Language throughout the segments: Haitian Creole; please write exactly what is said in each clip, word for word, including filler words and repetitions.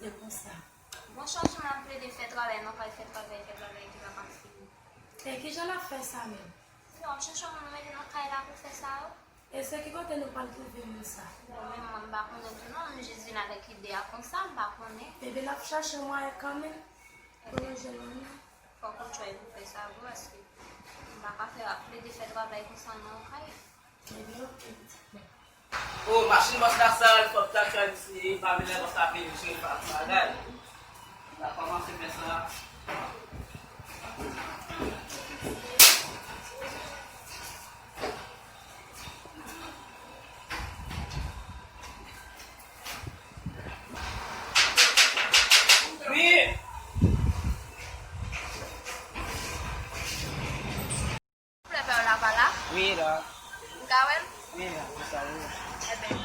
Se konsa. Bon, chak jou m ap plede fè travay nan kay, fè travay, fè travay ki pa ka fini. E kijan l ap fè sa menm? Yo, m chèche moun mete nan kay la pou fè sa yo. E se ki kote nou pral twouve moun sa? Bon, men mwen, m pa konnen tou non, m jis vin avèk ide a konsa, m pa konnen. Ebyen, n ap chache mwayen kanmenm pou nou jwenn moun nan. Fòk ou try pou fè sa vre, paske m pa ka fè, ap plede fè travay konsa nan yon kay. Ebyen, oke, pitit mwen. O, machin bòs la sal, fòk ta try pou eseye pa vin lè bòs la vini, cheri, pa bagay. N a kòmanse fè sa. Wi. Flè pè w la pa la? Wi, la. M ka wè l? Wi, la, konsa, wi. Ebyen.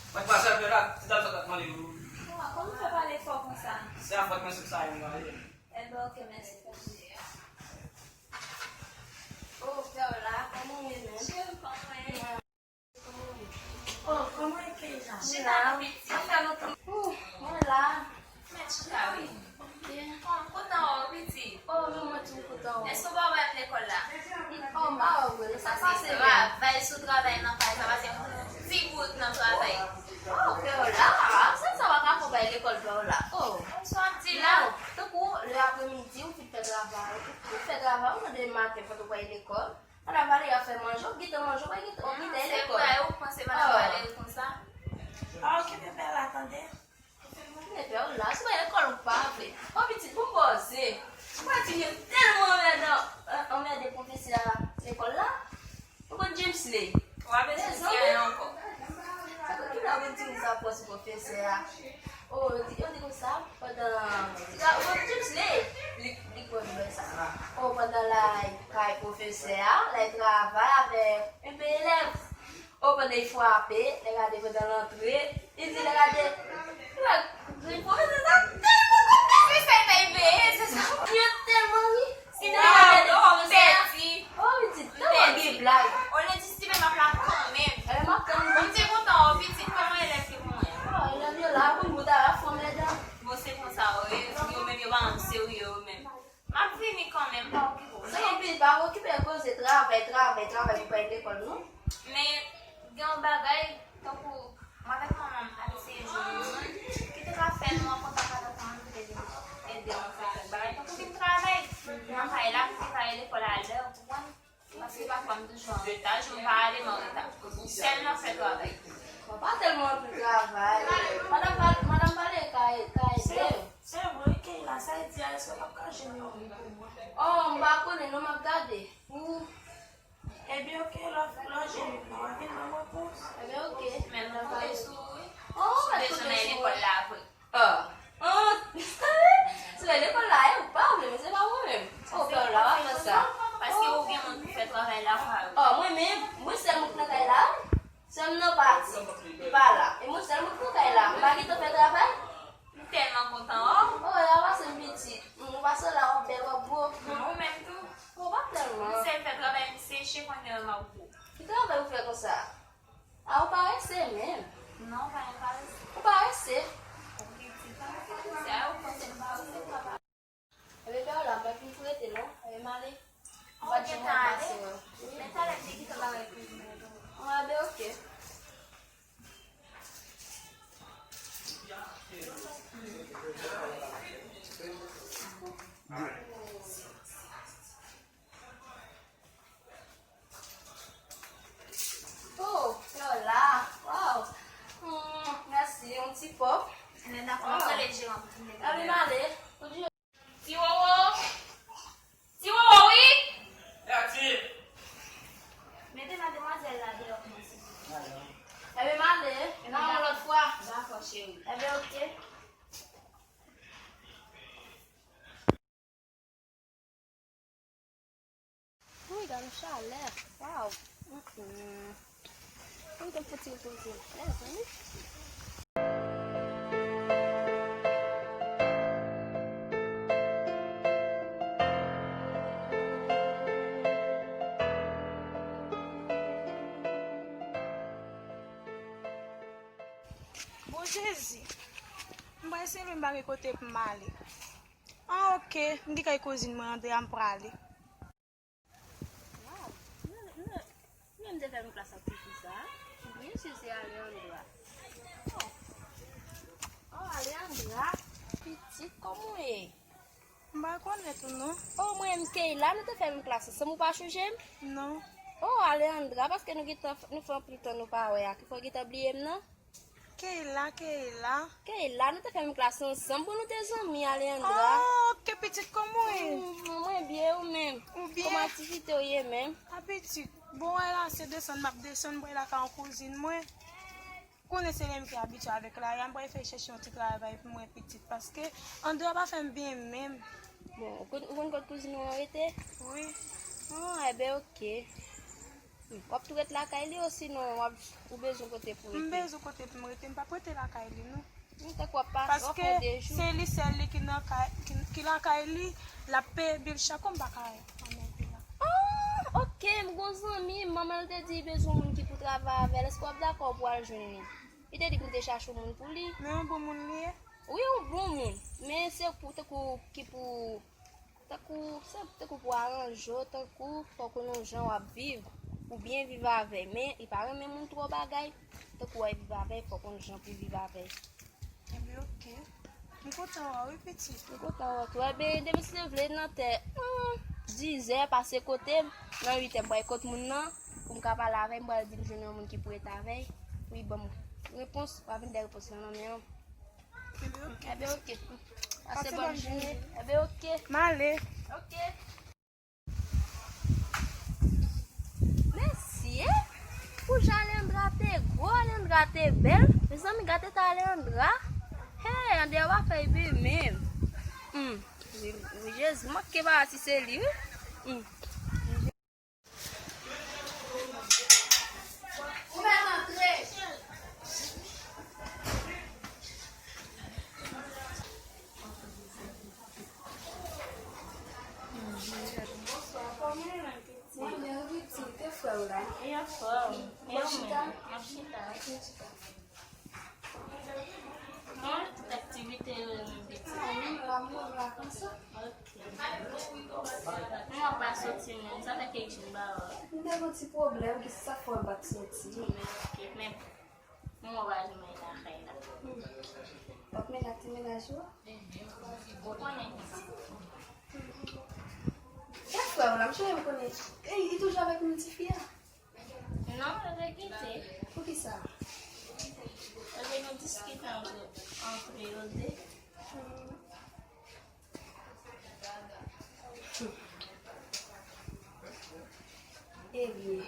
Mwen pa sèl la, ti dam sa t ap mande pou. Kòman w fè pale fò konsa? Se afè mwen sou sa yo mwen ye. Enben, oke, mèsi. O, frè w la, kòman w ye menm? Cheri, kòman w ye? O, kòman e Keila? Chita non, pitit. Sa fè lontan. O, mwen la. Mèt chita, wi. Byen. O, m kontan wè w, pitit. O, men mwen tou m kontan wè w. Èske w pa wè m lekòl la? O, m pa wè w vre, non. Sa k pase menm? Travay sou travay nan kay sa, pase yon ti bout nan travay. O, frè w la. Sa, sa pa ka fè w bay lekòl frè w la. O. Sa w ap di la? Non. Tankou lè apremidi, ou fin fè travay ou, ou fè travay ou nan demen maten, pandan w pral lekòl. Madanm Valeria fè manje, w gentan manje, w pa gentan, w gentan lekòl. Se vre, ou panse madanm Valeria konsa? Pa okipe pè la, tande. Okipe pè w la, se pa lekòl ou pa vle. O pitit, bon poze. Ou pa di yo tèlman anmèdan, anmède pwofesè a lekòl la. Ou konn Jamesley? W ap eseye ankò. Sa konn ki lè w vin di m sa pwòs pwofesè a? O, yo di, yo di konsa, pandan, ti ka, bon, Jamesley, li, li konn wè sa. O, pandan l al kay pwofesè a, l al travay avèk enpe elèv. O, pandan y frape, lè gade pandan l antre, li di lè gade, lè gade pwofesè sa tèlman kontan. Se sa y bay peye, se sa. Yo tèlman ri. Wow, oh, m pèdi. O, pitit, tèlman gen blag. Olye di si menm ap la kanmenm. Ebyen, m ap tann ou. M te kontan wè w, pitit, kòman elèv yo mwen? O, elèv yo la, bon, bout a la, fò mèdan. Bon, se konsa, wi. Yo menm, yo pa menm serye, yo menm. M ap vini kanmenm, pa okipe w. Se yon pi, pa okipe koze, travay, travay, travay pou pa al lekòl, non? Men, gen yon bagay, tankou, mwen avèk manman m ap eseye jwenn yon moun ki te ka fè nou an kontak avèk manman m ki te vin ede nou fè kèk bagay, tankou vin travay nan kay la, pou te ka ale lekòl alè, ou konprann? Paske pafwa m toujou an reta, jou m pa ale, m an reta. Sèlman fè travay. Mwen pa tèlman anpil travay. Madanm pa, madanm pa le ka, ka ede. Se, se vre, Keila, sa e di a, èske w p ap ka jwenn yon moun pou mwen? O, m pa konnen, non, m ap gade. Ou Ebyen, oke, lè w, lè w jwenn moun nan, w a vin ban m repons. Ebyen, oke. Men nou konte sou ou, wi. O, ou mèt konte sou mwen. Sou bezwen nan lekòl la vre. A. A. Si w al lekòl la, e, ou pa vle, men se pa mwen menm. O, frè w la, w ap fè sa. Paske ou gen moun pou fè travay la, pa ou. O, mwen menm, mwen sèl moun k nan kay la, wi. Sè m nan pati, li pa la. E mwen sèl moun k nan kay la, m pa gentan fè travay. M tèlman kontan wè w. O, la pase m pitit. M, ou pase la, w ap bèl, w ap gwo. Ou menm tou. Ou pa tèlman. M sèl fè travay m seche kounye a m ap gwo. Ki travay ou fè konsa? A, ou parese menm. Non, pa yon parese. Ou parese. Ou pitit, pa yon parese. A, ou panse m parese, papa. Ebyen, pè w la, m pa fin prete non. Ebyen, m ale. M pa t janm wè pase wè. Wi. Men talè m te gentan ba w epi m rete. A, ben, oke. Oh, Lola, wow. Hmm, mèsi, yon ti pòp. Lena, kòman w rele jeran pou vin leve? Abim ale. Ti Wowo! Ti Wowo, wi! Mete mademwazèl la deyò pou mwen, silvouplè. Ebyen, m ale. Nan yon lòt fwa. Dakò, cheri. Ebyen, oke. Wi, gade yon chalè. Waw. Mm-mm. Mwen te fouti repoze. Mezanmi. Bon Jezi, m pral seve, m pa gen kote pou m ale. Ah, oke, m gen kay kouzin mwen, Andrea, m prale. Waw, nou, nou, nou menm te fè menm klas ak tifi sa a? Byen si se Aleandra. Oh, oh, Aleandra, pitit, kòman w ye? M pa konèt ou non. Oh, mwen menm Keyla, nou te fè menm klas ansanm, ou pa chonje m? Non. Oh, Aleandra, paske nou gentan f-, nou fè anpil tan nou pa wè a, ki fè w gentan bliye m non? Keyla, Keyla. Keyla, nou te fè menm klas ansanm, bon nou te zanmi, Aleandra. Oh, oke, pitit, kòman w ye? Mm, mwen byen, ou menm? Ou byen? Kòman aktivite w ye menm? Ah, pitit, bon, wè la, se desann m ap desann, m pral lakay yon kouzin mwen. Konnen se li menm ki abitye avèk Laya, m pral fè chèche yon ti travay pou mwen, pitit, paske Andrea pa fè m byen menm. Bon, ou konn, ou konn kot kouzin ou an rete? Wi. Ah, enben, oke. W ap tou ret lakay li osinon w ap, ou bezwen kote pou rete? M bezwen kote pou m rete, m p ap rete lakay li non. Tankou w ap pase, w ap fè de jou. Paske se li sèl li ki nan kay, ki, ki lakay li, l ap peye bil chak, m pa ka anmède la. Ah, oke, m gon zanmi, manman l te di li bezwen yon moun ki pou travay avè l. Èske w ap dakò pou w al jwenn li? Li te di pou m te chache yon moun pou li. Men yon bon moun li ye? Wi, yon bon moun. Men se pou, tankou, ki pou Tankou, se tankou pou aranje w, tankou fò w konn yon jan w ap viv, pou byen viv avè l. Men, li pa renmen moun twò bagay, tankou w ap viv avè l, fò w konn jan pou w viv avè l. Enben, oke. M kontan wè w, wi, pitit. M kontan wè w tou. Enben, demen si Dye vle, nan tè, hmm, dizè, pase kote m, nan uitè, m pral kot moun nan, pou m ka pale avè l, m pral di l m jwenn yon moun ki pou ret avè l, pou li ban m repons, w a vin de repons lan nan men w. Enben, oke. Pase bòn jounen. Enben, oke. M ale. Oke. Mesye, pou jan Aleandra te gwo, Aleandra te bèl. Mezanmi, gade ta Aleandra. Hey, andeyò pa fè epi menm. Hmm. Wi, wi, Jezi, manke pa si se li, wi. Hmm. Ou mèt antre. Bonswa, kòman w ye, pitit? Mwen byen, wi, pitit. E frè w la? E frè w? E w menm? M ap chita. Kòman tout aktivite yo menm, pitit? Ah, nou la, mwen an vakans. Ok. Mwen pa soti menm, sa fè kèk jou m pa wè w. M te gen yon ti pwoblèm, ki se sa k fè w pa t soti. Ok, men mwen pa janm lakay la. Hmm. W ap mennen ak ti mennaj ou a? Ou konnen pitit. E frè w la, m sonje m konnen. E, li toujou avèk menm tifi a? Non, yo te kite. Poukisa? Yo te gen diskite antre, antre yo de. Ebyen,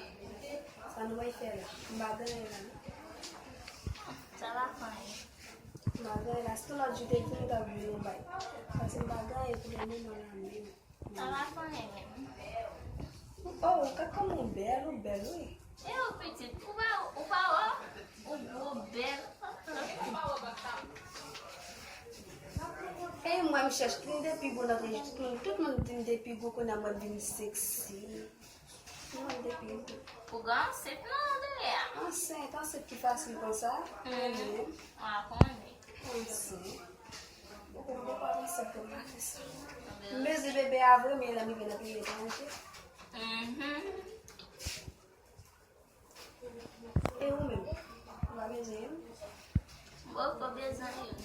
sa nou pral fè la? M pa gen anyen la, non. Sa pa fè anyen. M pa gen anyen la. Si lòt jou te di m, m t ap jwenn yon bay. Paske m pa gen anyen pou le moman la menm. Sa pa fè anyen menm. Oh, gad kòman w bèl, ou bèl, wi. E ou pitit, ou pa, ou pa wè? Ou gwo, bèl. E mwen, m chèche, m te pi gwo nan tout moun, tout moun di m te pi gwo, kounye a mwen vin seksi. Mwen, m te pi gwo. Ou gen ansent non, Andrea? Ansent, ansent ki fasil konsa. Hmm. Mwen menm. Mwen konnen. Ansent. Bon, m te pa panse pou m pa fè sa. M bezwen bebe a vre, men lè m rive nan peyi etranje. Mhm. E ou menm? Ou pa bezwen youn? Bon, ou pa bezwen youn.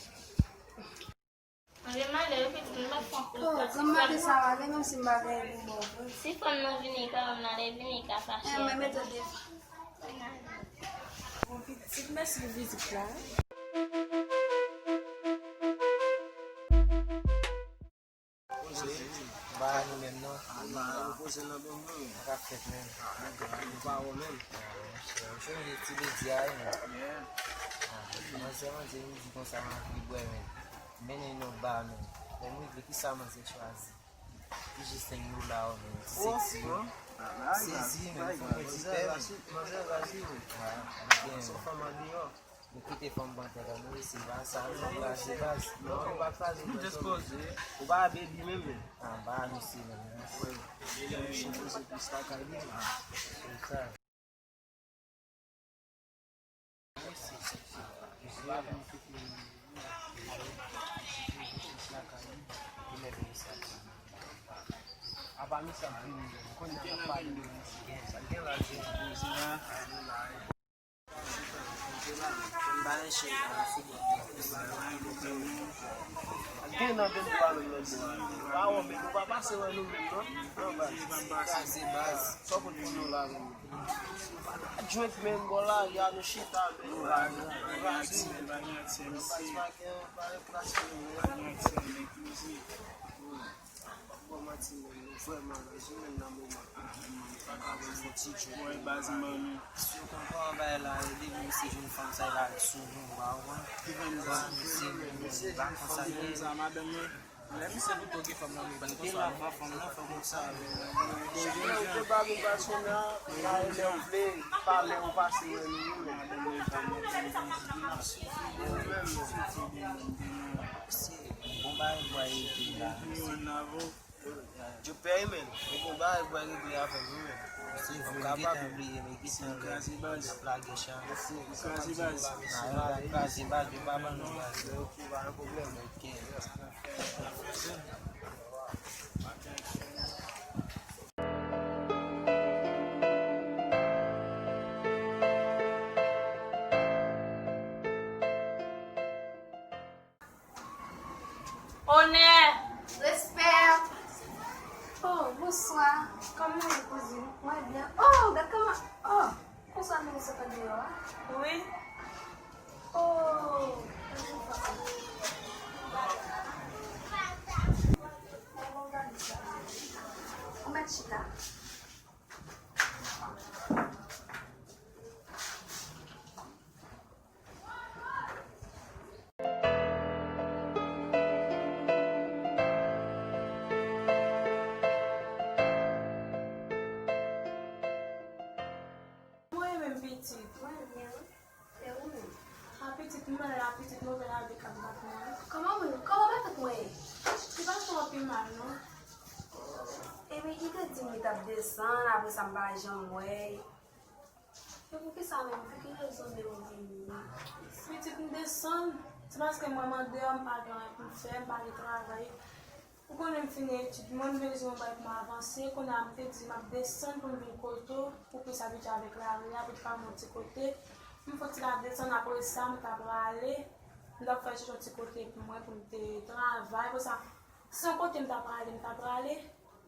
Anvi m ale wi pitit, m pa fè anpil. Oh, granm maten sa w ale, menm si m pa gen pou ba w vre. Si fanm nan vini kay mwen, m ale vini ka fache. Eh, mwen mete w devan. Bon, pitit, mèsi pou vizit la. Ba nou menm non. Ba nou poze nan bon moun. Sa k ap fèt menm? Nou pa wè menm. Monchè, ou chanje Se ledi a wi, men. Ah, manzè, manzè, li di konsa, m anvi bwè, men. Mennen nou ba, men. Lè m rive, kisa manzè chwazi? Li jis te nou la, men. Ti seksi, wi. Sezi, men. Fò mwen di pè, men. Manzè, vaji, wi. Ah, byen. Son fanm andeyò. Nou kite fanm pantalon, nou resi la, sa, nou kraze baz. Non, ou pa kraze baz. Ou pa baby menm, men. Ah, ba, misye, men. Wi. Misye poze plis lakay li. Ah, se sa. Gen nan vennde a menm lòt bò a. Pa wè menm, nou pa pase wè nou menm non. Non, baz. Kraze baz. Sa w konn pou nou la menm? Drink menm, bò la, y a nou chita menm. Baz pa gen, pa gen plas pou nou menm. Bon, manti menm, nou vrèman nan jounen nan moman. Mwen pa ka wè fò ti djòb. Mwen baz manmi. Si w konn kòman bagay la ye, depi misye jwenn fanm sa, li va ret sou nou, ou pa konprann? Bon, misye, misye jwenn fanm sa, madanm mwen. Lè misye poto gen fanm nan, men li pa t konsa. Depi l ap pran fanm nan, fò konsa. Chak lè ou te ba nou pasyon nan, pa lè ou vle, pa lè ou pase wè nou, nou menm. Madanm mwen pa mwen. Misye, bon bagay bwa epi la. Djopè men, ou bon bagay bwa regle avè m wi men. Misye vle m gentan bliye men gentan lè y ap lage chan. Kraze baz. Kraze baz, yo pa ban nou baz. Ok, pa gen pwoblèm. Ok. Onè! Respè! Oh, bonswa. Kòman w ye, kouzin? Mwen byen. Oh, gad kòman, oh, bonswa, nou sot deyò a? Wi. Oh, ou mèt chita. Mwen menm pitit. Mwen byen wi. E ou menm? A pitit, m la pitit, nouvèl avèk ap bat mwen. Kòman ou, kòman matant mwen ye? Li pa twò pi mal non. Epi li te di m li t ap desann, apre sa m pa janm wè l. E poukisa menm? Pou ki rezon menm ou vini? Pitit m desann, se paske mwen mande a, m pa gen anyen pou m fè, m pa gen travay. Ou konnen m fini etid mwen, m bezwen yon bagay pou m avanse. Kounye a m te di m ap desann pou m vin kote w, pou w plis abitye avèk lari a, pou w te ka yon ti kote. M fè ti la desann, apre sa m ta prale, m t ap fè chèche yon ti kote pou mwen, pou m te travay. Apre sa, se yon kote m ta prale, m ta prale.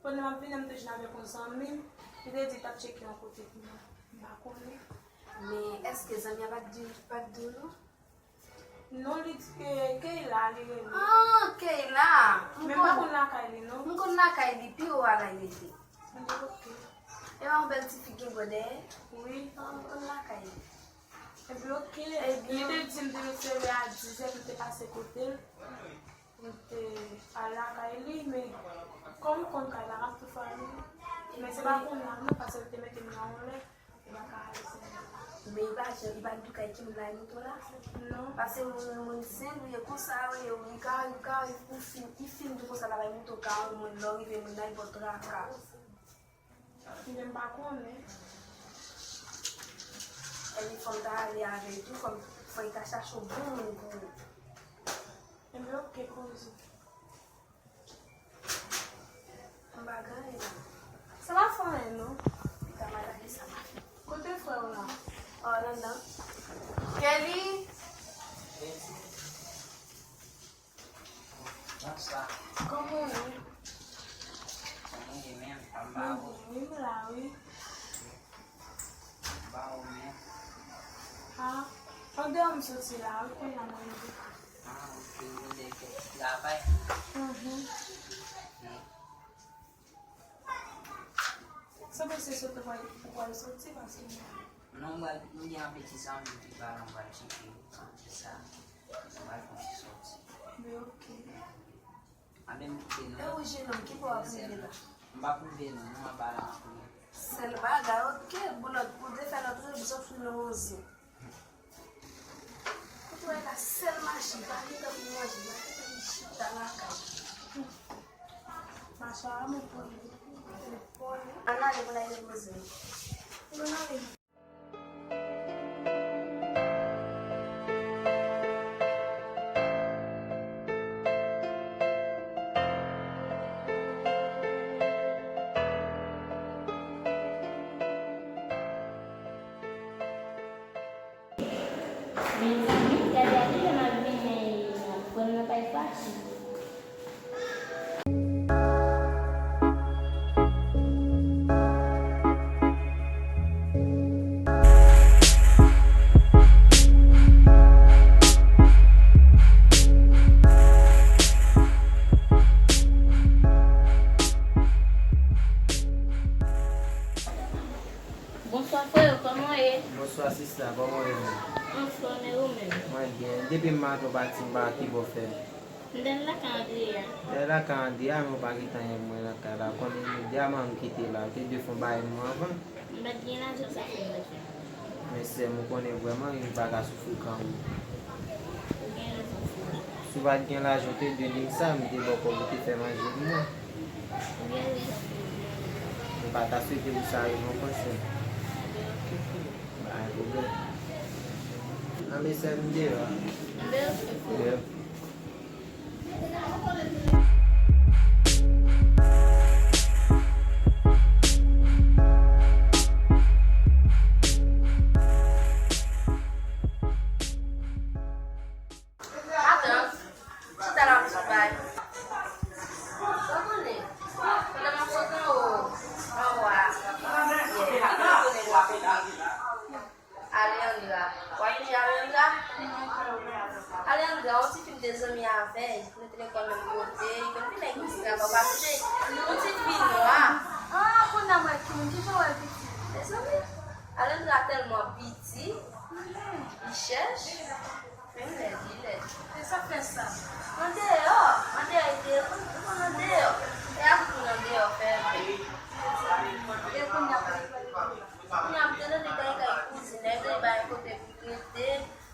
Pandan m ap vini, m te jwenn avèk yon zanmi m. Li te di l t ap tcheke yon kote pou mwen. M pa konnen. Men èske zanmi an pa t di, pa t di w non? Non, li di ke Keyla li rele. Ah, Keyla! Men m pa konn lakay li non. M konn lakay li, pi wo a la l rete. Li oke. E pa yon bèl ti fi gen gwo dèyè? Wi. Ah, m konn lakay li. Epi oke, li te di m te met serye a dizè pou m te pase kote l. M te al lakay li, men kòm m konn kay la, m ap tou fè li. Men se pa kounye a non, paske l te mete m nan yon lè, m pa ka ale sèl. Men li pa janm, li pa t di w kay ki moun la, li montre w la? Non. Paske moun, moun Sen, ou ye konsa, ou ye, li ka, li ka, ou fin, li fin di w konsa, l ap bay montre w ka yon moun, lè w rive moun nan, li ba w traka. Ebyen, m pa konnen. Ebyen, fò m ta ale avè l tou, fò m, fò l ta chache yon bon moun pou ou. Ebyen, oke, kouzin. M pa gen anyen. Sa pa fè anyen, non. Li ta mal ale, sa pa fè. Kote frè w la? Ò, nan, nan. Kelly! Bonswa. Kòman w ye? Kòman w ye menm? Anba ou? Mwen byen, wi, m la, wi. Anba ou menm? A, andeyò m soti la, wi, kounye a mwen rive. A, oke, ou gen kèk ti travay? Mhm. Oke. Sanble se sot ou pral, ou pral soti, paske Non, m pral, m gen yon peti zanmi ki pale, m pral tcheke yo. Ann fè sa. M pral fè yon ti sòti. Men oke. Anben m kite nou. E ou, jenòm, ki bò w ap rive la? M p ap rive non, non, m ap ale antre. Sèl bagay, oke, pou lòt, pou te fè lòt rezon sou nan oze. Kote w la, sèl mache, pa gen tan pou manje, pa gen tan pou chita lakay. Mache a, mwen pran telefòn. Ann ale pou n al repoze nou. Ann ale. Mezanmi, gade a kijan m ap vini, y ap pran nan pay fache. Bonswa freo, kòman w ye? Bonswa sista, kòman w ye menm? Anfòm, e ou menm? Mwen byen. Depi maten w pati, m pa wè ki bò w fè. M t al lakay Andrea. Lè lakay Andrea, men w pa gentan jwenn mwen nan kay la. Konnen Andrea, m kite la. Ou te dwe fè yon bagay pou mwen anvan. M pa t gen lajan, sa fè m te fè. Men sè m, ou konnen vrèman, youn pa ka soufri kan ou. Ou gen rezon, frè. Si w pa t gen lajan, ou te dwe di m sa, m te ba w kòb ou te fè manje pou mwen. Ou gen rezon, frè. Mwen pa ta swete pou sa rive ankò, sè m. Pa gen pwoblèm. Ann, men sè m, m deyò a. M deyò, frè. M deyò. Atan, chita la m sou bay. Ou konnen, pandan m ap sot anwo, anwo a, ou konnen w ap Aleandra. W ap fini Aleandra? Aleandra, yon ti fi m te zanmi avè l. Nou te lekòl menm kote. Li konn vin ak yon ti travay, w pa sonje? Yon ti fi nwa. Ah, kounye a m wè ki moun. Kijan w wè l piti? Mezanmi, Aleandra tèlman piti. Li chèch. Men li lèd, li lèd. E sa k fè sa? Andeyò, andeyò, li te konn, li konn andeyò. E a tout moun andeyò fè vre. E kounye a pou li pral lekòl? Kounye a m te tande bay kay kouzin, li bay kote pou l rete.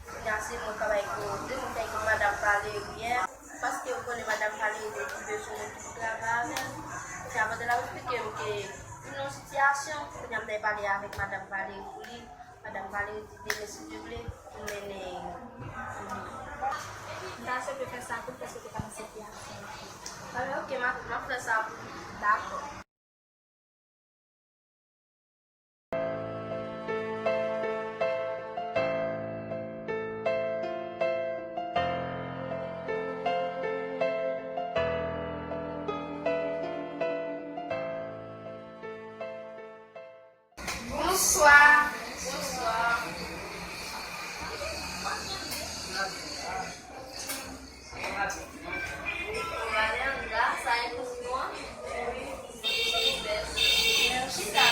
Kounye a se mwen k ap bay kote, mwen k ap bay kote madanm Valérie. Paske ou konnen madanm Valérie te tou bezwen mwen pou travay avè l. Kounye a pandan l ap eksplike m ke li nan yon sitiyasyon, kounye a m t al pale avèk madanm Valérie pou li. Madanm Valérie di demen si Dye vle, pou mennen pou li. M ta aksepte fè sa pou l paske te ka nan sitiyasyon. Anben, oke, m ap, m ap fè sa pou li. Dakò. Bonswa. Bonswa. Aleandra, sa e pou nou an? Wi. Chita.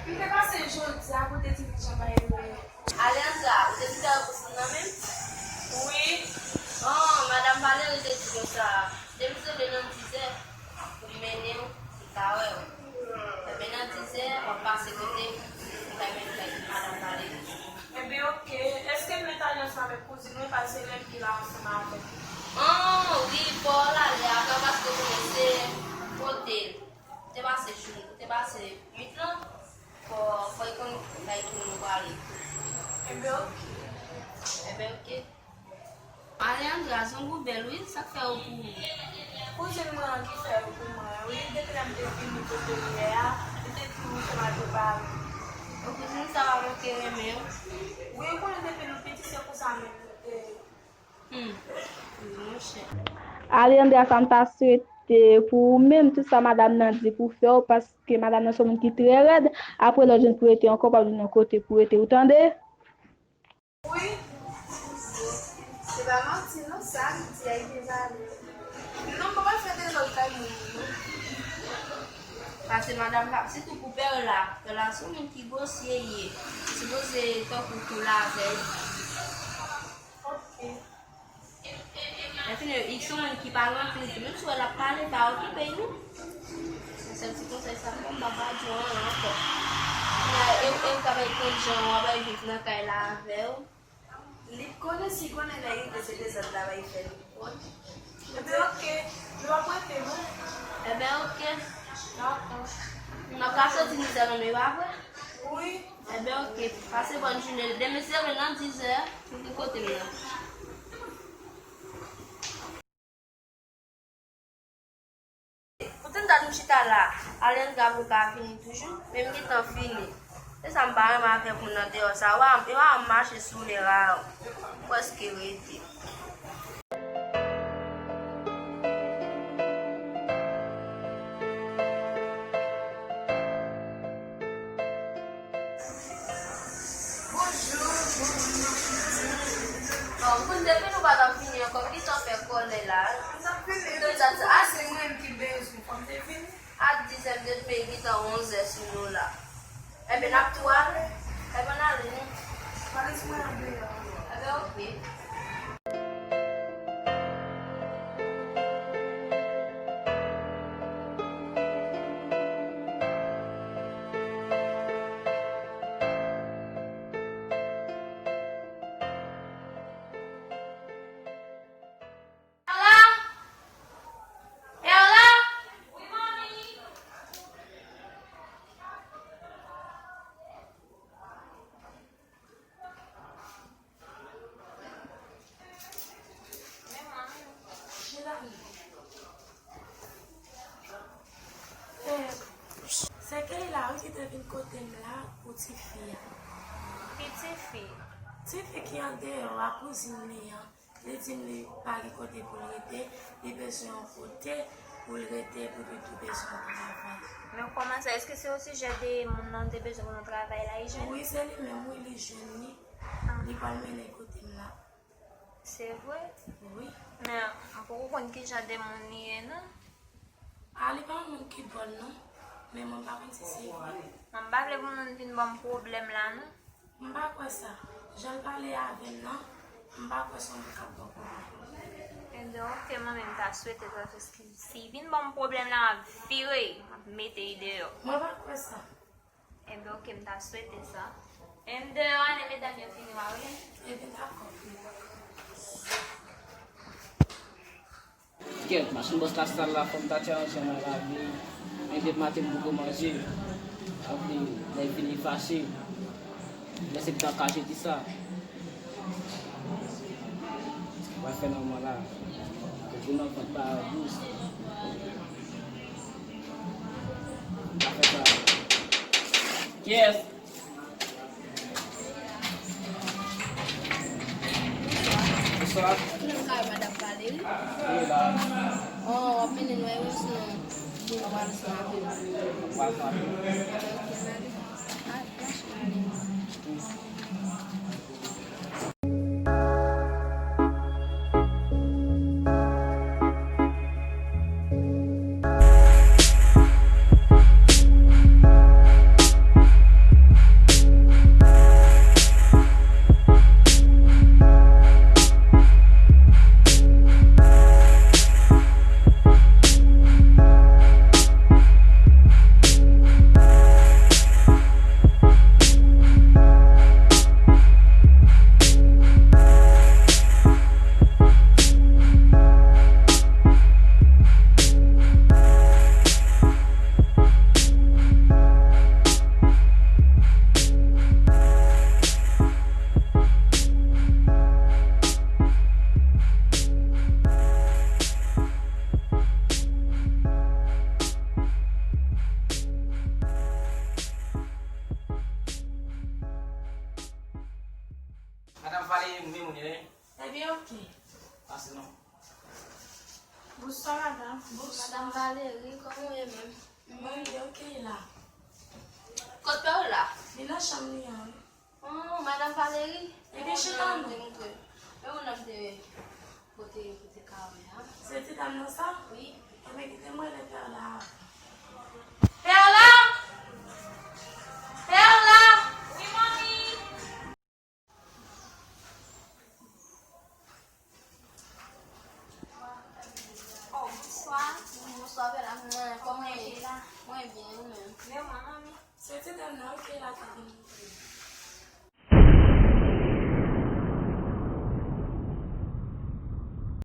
M te pase jodi a pou te di m jan bagay yo ye. Aleandra, ou te di fè reponn nan menm? Wi. An, madanm Valérie te di konsa, demen si Dye vle nan dizè, pou m mennen w, li ka wè w. Enben nan dizè, w ap pase kote m, m kay mennen w kay madanm Valérie. Enben oke, èske m met alyans la avèk kouzin mwen, paske se lè m te la ansanm avè l? An, wi, fò w al ale avè l, paske w konnen se kote l. Ou te pase jou, ou te pase nwit lan, fò, fò l konn kay ki moun ou prale. Enben oke. Enben oke. Aleandra, zong ou bèl wi, sa k fè yo pou ou? Kouzin mwen an ki fè yo pou mwen wi, depi lè m te vini kote l yè a, li te toujou fè m al prepare. O, kouzin sa pa manke renmen w? Wi, ou konnen depi nou piti se konsa menm nou te ye. Hmm. Wi, monchè. Aleandra, sa m ta swete pou ou menm, tout sa madanm nan di pou fè w, paske madanm nan se yon moun ki trè rèd, apre lè w jwenn pou rete ankò, w p ap jwenn yon kote pou rete, ou tande? Wi. Se pa manti non, sa li di a, li gen valè. Non, m pa pral fè dezòd kay moun nan non. Pase madanm pa, sitou pou Perla. Perla se yon moun ki gwosye ye. Sipoze tankou tou l avè l. Ok. Anfen, li se yon moun ki pa ranpli tou. Menm si w wè l ap pale, pa okipe l non. Se sèl ti konsèy sa m ban m, m pa di w anyen ankò. E, e, e w ka bay kont jan w ap bay viv nan kay la avè w. Li konnen, si konnen lè rive se dezòd la bay fè li. Ebyen, ok. Nou ap rete, non? Ebyen, ok. Dakò. Nou ka soti mizè nan men, pa vre? Wi. Ebyen, ok. Pase bòn jounen. Demen se leve nan dizè, pou vin kote m nan. Poutèt dat m chita la, Alejandra poko ka vini toujou, men m gentan fini. Se sa m pa renmen avèk moun nan deyò sa. Wa, e wa m mache sou lè a, m prèske rete. Bonjou. Bon, m konn depi nou pa t ap vini ankò, m gentan fè kòlè la. M t ap vini, m te di, a, se mwen ki bezwen, fò m te vini. A dizè m te tounen gentan onzè sou nou la. Enben, n ap tou ale. Enben, n ale, non. Valiz mwen andeyò. Enben, ok. Perla! Perla! Wi, manmi! Se Keyla wi ki te vin kote m la pou tifi a. Ki tifi? Tifi ki andeyò a, kouzin li an. Li di m li pa gen kote pou l rete, li bezwen yon kote pou l rete, epi li tou bezwen yon travay. Men kòman sa? Èske se osijè de moun nan te bezwen pou yon travay la, li jwenn? Wi, se li menm, wi, li jwenn li. Ah. Li pral mennen kote m la. Se vre? Wi. Men, m poko konn ki jan de moun li ye, non. A, li pa yon moun ki dwòl, non. Men mwen pa konn si se vre. Mwen pa vle pou moun vin ban m pwoblèm la, non. M pa kwè sa. Jan l pale avè m nan, m pa kwè se yon moun k ap ba w pwoblèm. Enben, ok, mwen menm, m ta swete sa, paske si l vin ban m pwoblèm la, m ap vire, m ap mete l deyò. Mwen pa kwè sa. Enben, ok, m ta swete sa. Enben, deyò a, lè medam yo fini, w a rele m? Enben, dakò. Kèt, machann bòs la sal la, fò m ta tchalanje nan lavi. Men depi maten m poko manje. Apre, lè l vini fache. Lè se tan kache di sa. Mwen fè nan mwen la. Pou nan vant pa dous. M ta fè sa. Kiyès? Bonswa. Tounen m kay madanm Valery. Wi, la. Oh, w ap mennen nou, wi, sinon, moun yo pral ansanm avè nou. Pral ansanm avè nou. Ah, ok, n ale. Ah, mache n ale. Madanm Valery, mwen menm, wi. Ebyen, ok. Pase non. Bonswa, madanm. Bonswa. Madanm Valery, kòman w ye menm? Mwen byen, ok, la. Kot pè w la? Li nan chanm li an, wi. Oh, madanm Valery? Ebyen, chita non. Men moun nan m te pote, pote kawè a. Se ti dam nan sa? Wi. Ebyen, kite mwen rele pè w la. Pè! Mwen byen, ou menm? Byen, mwen, manmi. Se ti dam nan, ok, la, ki vin.